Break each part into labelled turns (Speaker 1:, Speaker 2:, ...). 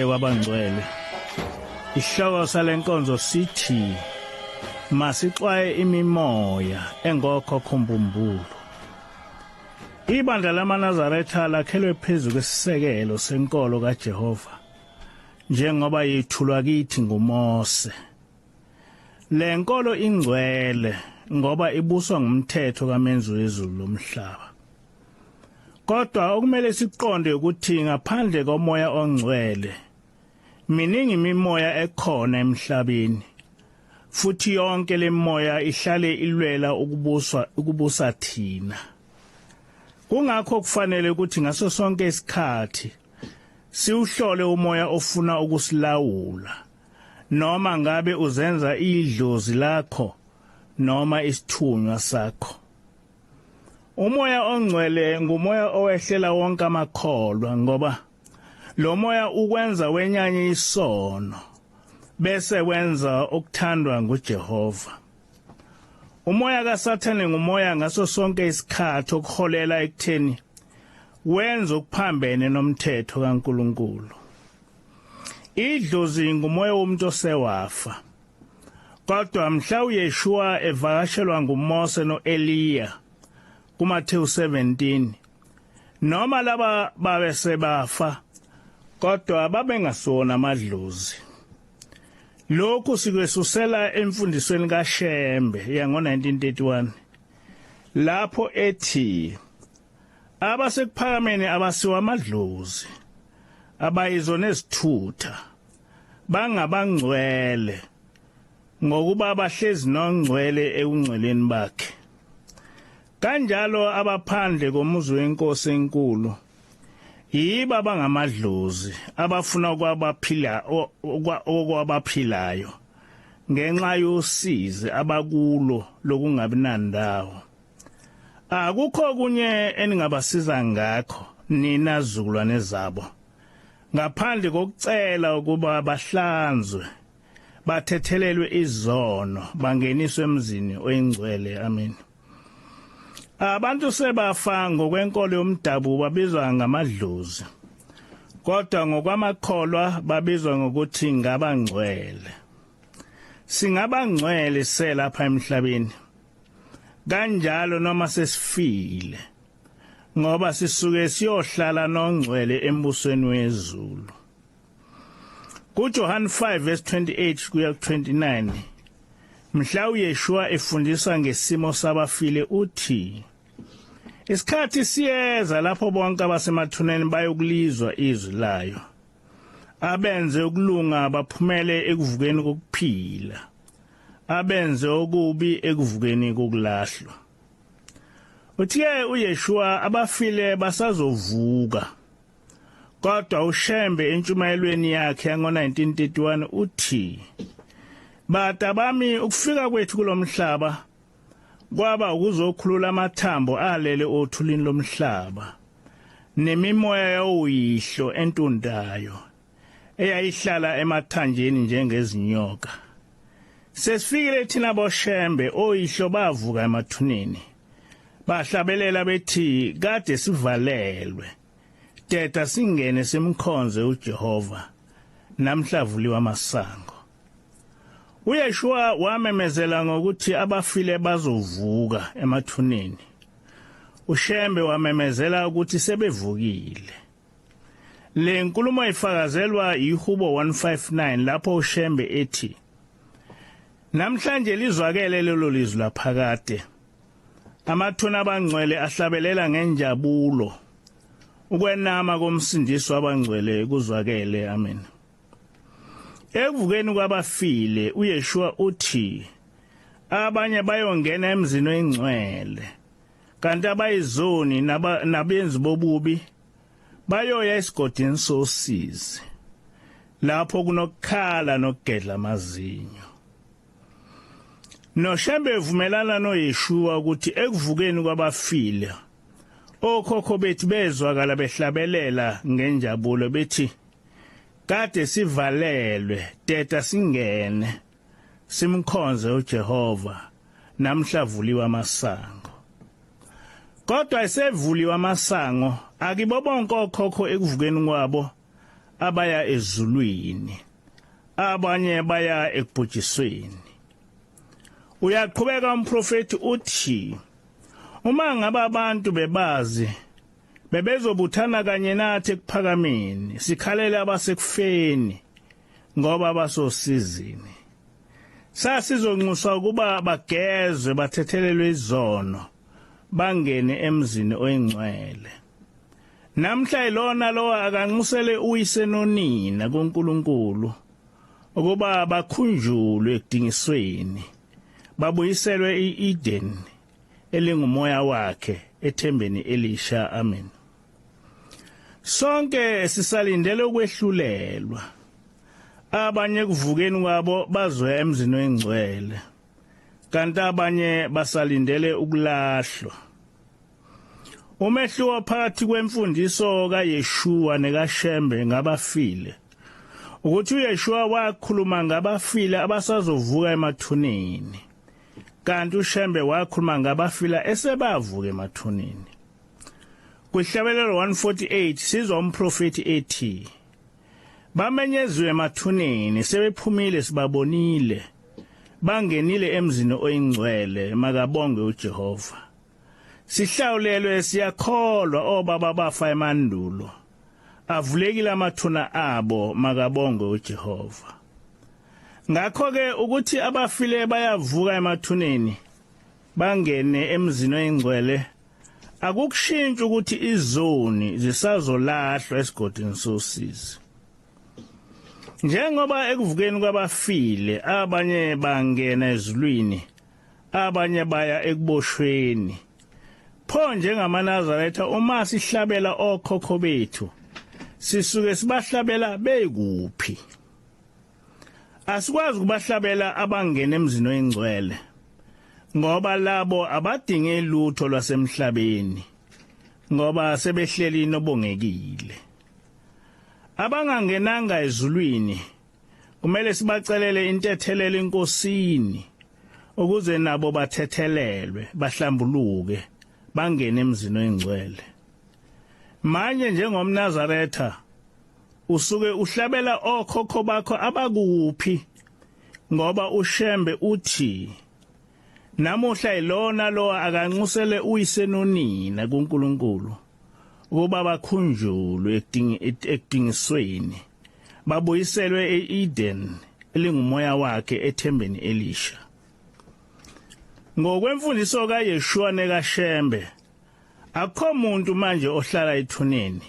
Speaker 1: Kwabangcwele. Isihloko salenkonzo sithi masixwaye imimoya engokhokho mbumbulu. Ibandla lamaNazaretha lakhelwe phezu kwesisekelo senkolo kaJehova njengoba yethulwa kithi nguMose. Le nkolo ingcwele ngoba ibuswa ngumthetho kaMenzi wezulu lomhlaba. Kodwa okumele siqonde ukuthi ngaphandle komoya ongcwele miningi imimoya ekhona emhlabeni futhi yonke lemoya ihlale ilwela ukubuswa ukubusa thina. Kungakho kufanele ukuthi ngaso sonke isikhathi siwuhlole umoya ofuna ukusilawula noma ngabe uzenza idlozi lakho noma isithunywa sakho. Umoya ongcwele ngumoya owehlela wonke amakholwa ngoba lo moya ukwenza wenyanye isono bese wenza okuthandwa nguJehova. Umoya kaSathane ngumoya ngaso sonke isikhathi okuholela ekutheni wenze okuphambene nomthetho kaNkuluNkulu. Idlozi ngumoya womuntu osewafa. Kodwa mhla uYeshua evakashelwa nguMose noEliya kuMathewu 17 noma laba babe sebafa kodwa babengasona amadlozi. Lokhu sikwesusela emfundisweni kaShembe yango-1931 lapho ethi abasekuphakameni abasiwa amadlozi abayizo nezithutha bangabangcwele ngokuba bahlezi nongcwele ekungcweleni bakhe. Kanjalo abaphandle komuzi wenkosi enkulu yiba bangamadlozi abafuna okwabaphila okwabaphilayo ngenxa yosizi abakulo lokungabi nandawo. Akukho kunye eningabasiza ngakho nina zukulwane zabo ngaphandle kokucela ukuba bahlanzwe bathethelelwe izono bangeniswe emzini oyingcwele. Amen. Abantu sebafa ngokwenkolo yomdabu babizwa ngamadlozi kodwa ngokwamakholwa babizwa ngokuthi ngabangcwele. Singabangcwele selapha emhlabeni kanjalo noma sesifile ngoba sisuke siyohlala nongcwele embusweni wezulu. KuJohn 5 verse 28 kuya ku 29 mhla uYeshua efundisa ngesimo sabafile uthi isikhathi siyeza lapho bonke abasemathuneni bayokulizwa izwi layo abenze ukulunga baphumele ekuvukeni kokuphila abenze okubi ekuvukeni kokulahlwa. Uthi-ke uYeshua abafile basazovuka. Kodwa uShembe entshumayelweni yakhe yango-1931 uthi bata bami ukufika kwethu kulomhlaba kwaba ukuzokhulula amathambo alele othulini lomhlaba nemimoya yawuyihlo entundayo eyayihlala emathanjeni njengezinyoka. Sesifikile thina boShembe oyihlo bavuka emathuneni. Bahlabelela bethi kade sivalelwe. Deda singene simkhonze uJehova. Namhla vuliwa amasango. UYeshua wamemezela ngokuthi abafile bazovuka emathuneni. uShembe wamemezela ukuthi sebevukile. Le nkulumo ifakazelwa yiHubo 159 lapho uShembe ethi Namhlanje lizwakele lelo lizwi laphakade. Amathuna abangcwele ahlabelela ngenjabulo. Ukwenama komsindisi wabangcwele kuzwakele. Amen. Ekuvukeni kwabafile uYeshua uthi abanye bayongena emzini oyingcwele kanti abayizoni nabenzi bobubi bayoya esigodini sosizi lapho kunokukhala nokugedla amazinyo. NoShembe evumelana noYeshua ukuthi ekuvukeni kwabafile okhokho bethu bezwakala behlabelela ngenjabulo bethi kade sivalelwe deda singene simkhonze uJehova namhla vuliwe amasango. Kodwa esevuliwe amasango akibo bonke okhokho ekuvukeni kwabo abaya ezulwini, abanye baya ekubhujisweni. Uyaqhubeka umprofeti uthi uma ngabe abantu bebazi bebezobuthana kanye nathi ekuphakameni sikhalele abasekufeni ngoba basosizini. Sasizonxuswa ukuba bagezwe bathethelelwe izono bangene emzini oyingcwele. Namhla ilona lo akanxusele uyise nonina kuNkulunkulu ukuba bakhunjulwe ekudingisweni babuyiselwe iEden elingumoya wakhe ethembeni elisha. Amen. Sonke sisalindele ukwehlulelwa. Abanye ekuvukeni kwabo bazoya emzini oyingcwele, kanti abanye basalindele ukulahlwa. Umehluko phakathi kwemfundiso kaYeshua nekaShembe ngabafile ukuthi uYeshua wakhuluma ngabafile abasazovuka emathuneni, kanti uShembe wakhuluma ngabafile esebavuka emathuneni. Kwihlabelelo 148 sizwa umprofeti ethi bamenyeziwe emathuneni, sebephumile sibabonile, bangenile emzini oyingcwele, makabonge uJehova. Sihlawulelwe siyakholwa obaba bafa emandulo, avulekile amathuna abo, makabonge uJehova. Ngakho ke ukuthi abafile bayavuka emathuneni bangene emzini oyingcwele akukushintshi ukuthi izoni zisazolahlwa esigodini sosizi. Njengoba ekuvukeni kwabafile abanye bangena ezulwini, abanye baya ekuboshweni. Pho njengamaNazaretha uma sihlabela okhokho bethu sisuke sibahlabela bekuphi? Asikwazi ukubahlabela abangena emzini oyingcwele ngoba labo abadinge lutho lwasemhlabeni ngoba sebehleli nobongekile. Abangangenanga ezulwini kumele sibacelele intethelelo enkosini ukuze nabo bathethelelwe bahlambuluke bangene emzini oyingcwele. Manje njengomNazaretha usuke uhlabela okhokho bakho abakuphi? Ngoba uShembe uthi namuhla ilona lo akanxusele uyise nonina kuNkulunkulu ukuba bakhunjulwe ekudingisweni babuyiselwe eEden elingumoya wakhe ethembeni elisha. Ngokwemfundiso kaYeshua nekaShembe akukho muntu manje ohlala ethuneni,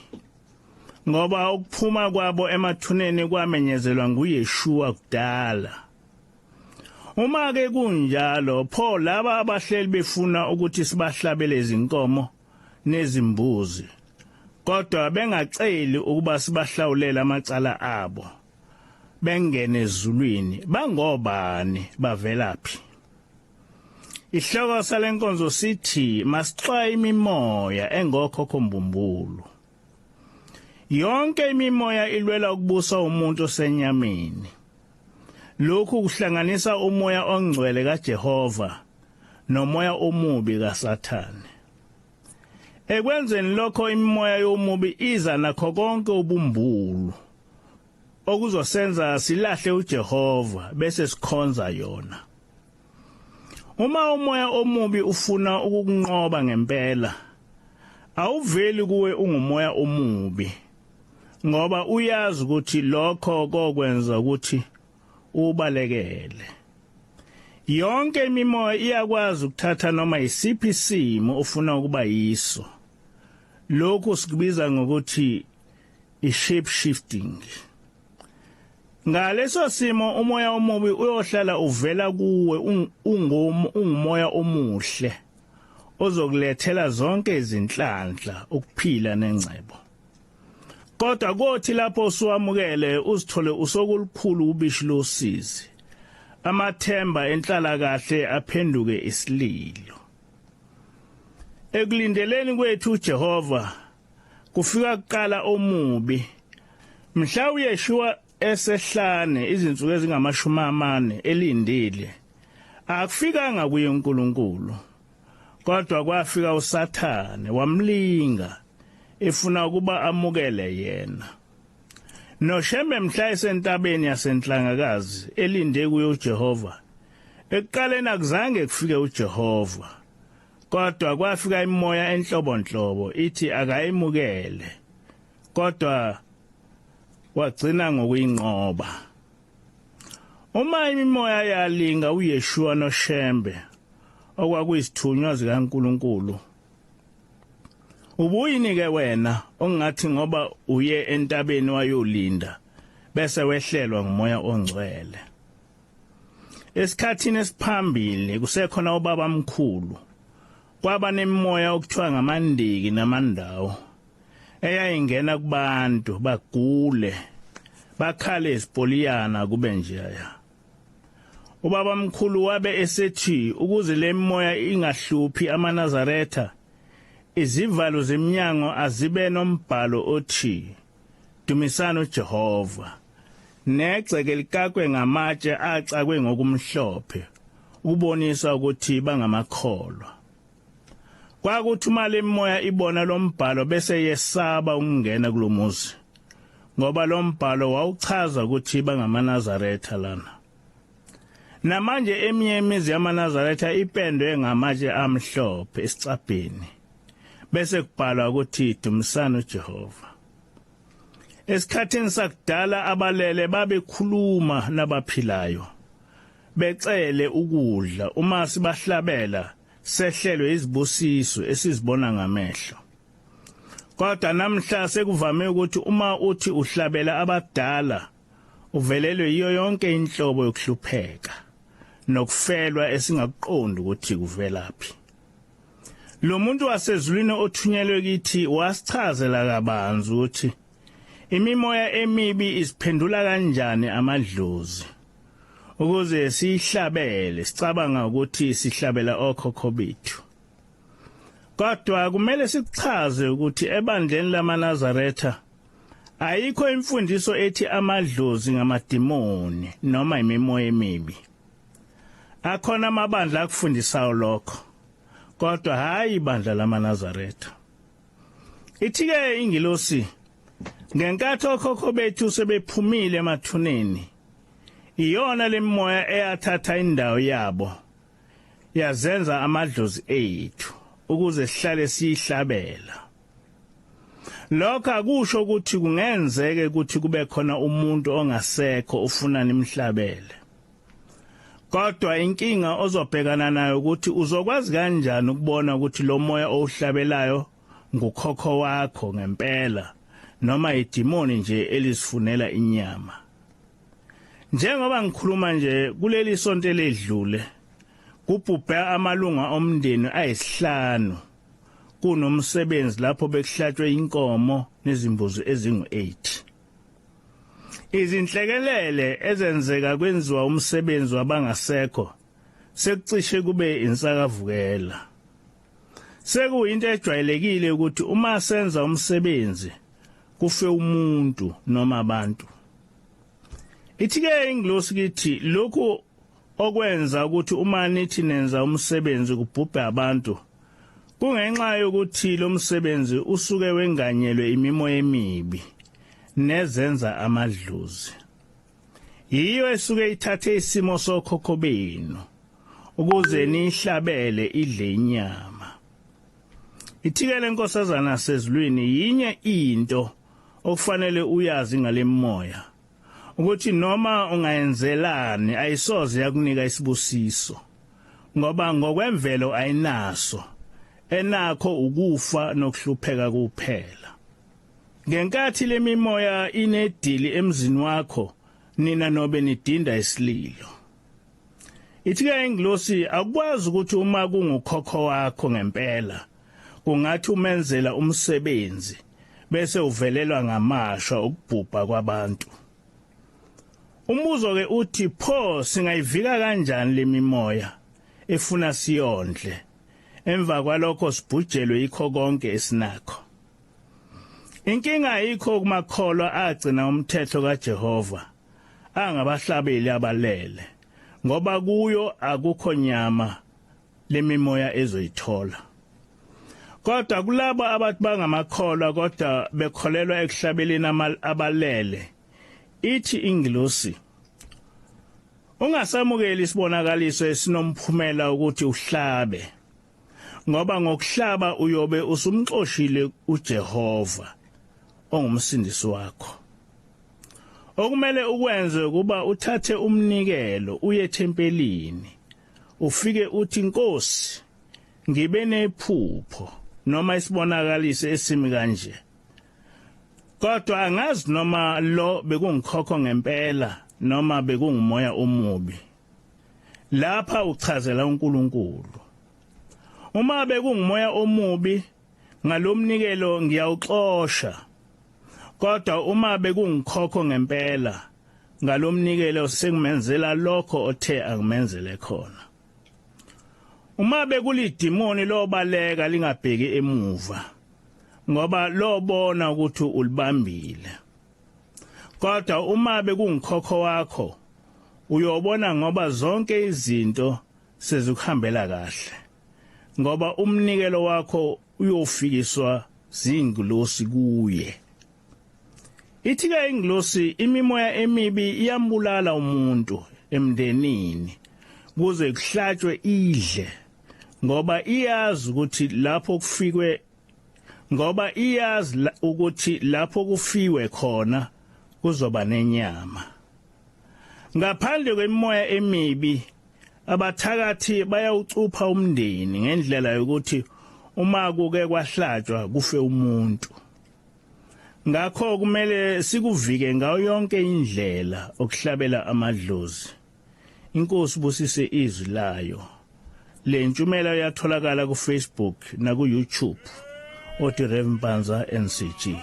Speaker 1: ngoba ukuphuma kwabo emathuneni kwamenyezelwa nguYeshua kudala. Uma ke kunjalo, pho laba abahleli befuna ukuthi sibahlabele izinkomo nezimbuzi kodwa bengaceli ukuba sibahlawulele amacala abo bengene ezulwini, bangobani, bavelaphi? Ihloko salenkonzo sithi masixwaye imimoya engokhokho mbumbulu. Yonke imimoya ilwela ukubusa umuntu osenyameni. Lokhu kuhlanganisa umoya ongcwele kaJehova nomoya omubi kaSathane. Ekwenzeni lokho imimoya yomubi iza nakho konke ubumbulu okuzosenza silahle uJehova bese sikhonza yona. Uma umoya omubi ufuna ukukunqoba ngempela, awuveli kuwe ungumoya omubi, ngoba uyazi ukuthi lokho kokwenza ukuthi ubalekele. Yonke imimoya iyakwazi ukuthatha noma isiphi isimo ofuna ukuba yiso. Lokhu sikubiza ngokuthi i-shape shifting. Ngaleso simo umoya omubi uyohlala uvela kuwe ungumoya omuhle ozokulethela zonke izinhlanhla, ukuphila nengcebo. Kodwa kothi lapho usuwamukele uzithole usokulukhulu ubishi losizi. Amathemba enhlala kahle aphenduke isililo. Ekulindeleni kwethu uJehova kufika kuqala omubi. Mhla uYeshua esehlane izinsuku ezingamashumi amane elindile, akufikanga kuye uNkulunkulu, kodwa kwafika uSathane wamlinga efuna ukuba amukele yena. NoShembe mhla esentabeni yasenhlangakazi elinde kuyo uJehova. Ekuqaleni akuzange kufike uJehova. Kodwa kwafika imoya enhlobonhlobo ithi akayimukele. Kodwa wagcina ngokuyinqoba. Uma imimoya yalinga uYeshua noShembe okwakuyisithunywa zikaNkuluNkulu Ubuyini ke wena ongathi ngoba uye entabeni wayolinda bese wehlelwa ngumoya ongcwele? Esikhathini esiphambili kusekhona ubaba mkhulu kwaba nemimoya okuthiwa ngamandiki namandawo eyayingena kubantu bagule bakhale izipoliyana kube njeya. Ubaba mkhulu wabe esethi ukuze lemimoya ingahluphi amaNazaretha izivalo zeminyango azibe nombhalo othi Dumisani uJehova negceke likakwe ngamatshe acakwe ngokumhlophe ukubonisa ukuthi bangamakholwa. Kwakuthi uma lemimoya ibona lombhalo bese yesaba ukungena kulomuzi ngoba lombhalo wawuchaza ukuthi bangamaNazaretha lana. Namanje eminye imizi yamaNazaretha ipendwe ngamatshe amhlophe esicabheni bese kubhalwa ukuthi dumisani uJehova. Esikhathini sakudala abalele babekhuluma nabaphilayo becele ukudla uma sibahlabela sehlelwe izibusiso esizibona ngamehlo. Kodwa namhla sekuvame ukuthi uma uthi uhlabela abadala uvelelwe yiyo yonke inhlobo yokuhlupheka nokufelwa esingakuqondi ukuthi kuvelaphi. Lo muntu wasezulwini othunyelwe kithi wasichazela kabanzi ukuthi imimoya emibi isiphendula kanjani amadlozi ukuze siyihlabele sicabanga ukuthi sihlabela okhokho bethu. Kodwa kumele sikuchaze ukuthi ebandleni lamaNazaretha ayikho imfundiso ethi amadlozi ngamadimoni noma imimoya emibi. Akhona amabandla akufundisayo lokho kodwa hayi ibandla lamaNazaretha. Ithi-ke ingilosi ngenkathi okhokho bethu sebephumile emathuneni iyona lemimoya eyathatha indawo yabo yazenza amadlozi ethu ukuze sihlale siyihlabela. Lokho akusho ukuthi kungenzeke ukuthi kube khona umuntu ongasekho ufuna nimhlabele. Kodwa inkinga ozobhekana nayo ukuthi uzokwazi kanjani ukubona ukuthi lo moya owuhlabelayo ngukhokho wakho ngempela noma idimoni nje elizifunela inyama. Njengoba ngikhuluma nje kuleli sonto eledlule kubhubhe amalunga omndeni ayisihlanu kunomsebenzi lapho bekuhlatshwe inkomo nezimbuzi ezingu-8. Izinhlekelele ezenzeka kwenziwa umsebenzi wabangasekho sekucishe kube insakavukela. Sekuyinto ejwayelekile ukuthi uma senza umsebenzi kufe umuntu noma abantu. Ithi-ke ingilosi kithi lokhu okwenza ukuthi uma nithi nenza umsebenzi kubhubhe abantu kungenxa yokuthi lo msebenzi usuke wenganyelwe imimoya emibi nezenza amadlozi. Yiyo esuke ithathe isimo sokhokho benu ukuze nihlabele idle inyama. Ithikele nkosazana sezulwini yinye into okufanele uyazi ngalemoya ukuthi noma ungayenzelani ayisoze yakunika isibusiso ngoba ngokwemvelo ayinaso enakho ukufa nokuhlupheka kuphela. Ngenkathi lemimoya inedili emzini wakho nina nobe nidinda isililo. Ithi ke ingilosi akwazi ukuthi uma kungukhokho wakho ngempela kungathi umenzela umsebenzi bese uvelelwa ngamashwa ukubhubha kwabantu. Umbuzo ke uthi pho singayivika kanjani lemimoya efuna siyondle emva kwalokho sibhujelwe yikho konke esinakho. Inkinga ayikho kumakholwa agcina umthetho kaJehova angabahlabeli abalele ngoba kuyo akukho nyama lemimoya ezoyithola. Kodwa kulabo abathi bangamakholwa kodwa bekholelwa ekuhlabeleni abalele. Ithi ingilosi, ungasamukeli isibonakaliso esinomphumela ukuthi uhlabe, ngoba ngokuhlaba uyobe usumxoshile uJehova ongumsindisi wakho. Okumele ukwenze ukuba uthathe umnikelo uye ethempelini, ufike uthi, Nkosi, ngibe nephupho noma isibonakaliso esimi kanje, kodwa angazi noma lo bekungikhokho ngempela noma bekungumoya omubi. Lapha uchazela uNkulunkulu. Uma bekungumoya omubi, ngalomnikelo ngiyawuxosha, kodwa uma bekungikhokho ngempela, ngalomnikelo sengimenzela lokho othe angimenzele khona. Uma bekulidimoni lobaleka lingabheki emuva, ngoba lobona ukuthi ulibambile. Kodwa uma bekungikhokho wakho, uyobona ngoba zonke izinto sezikuhambela kahle, ngoba umnikelo wakho uyofikiswa zingilosi kuye. Ithi ke ingilosi, imimoya emibi iyambulala umuntu emndenini kuze kuhlatshwe idle, ngoba iyazi ukuthi lapho kufikwe, ngoba iyazi ukuthi lapho kufiwe khona kuzoba nenyama. Ngaphandle kwemimoya emibi, abathakathi bayawucupha umndeni ngendlela yokuthi uma kuke kwahlatshwa kufe umuntu. Ngakho kumele sikuvike ngayo yonke indlela okuhlabela amadlozi. Inkosi busise izwi layo. Le ntshumela iyatholakala ku Facebook naku YouTube othi Rev Mpanza NCG.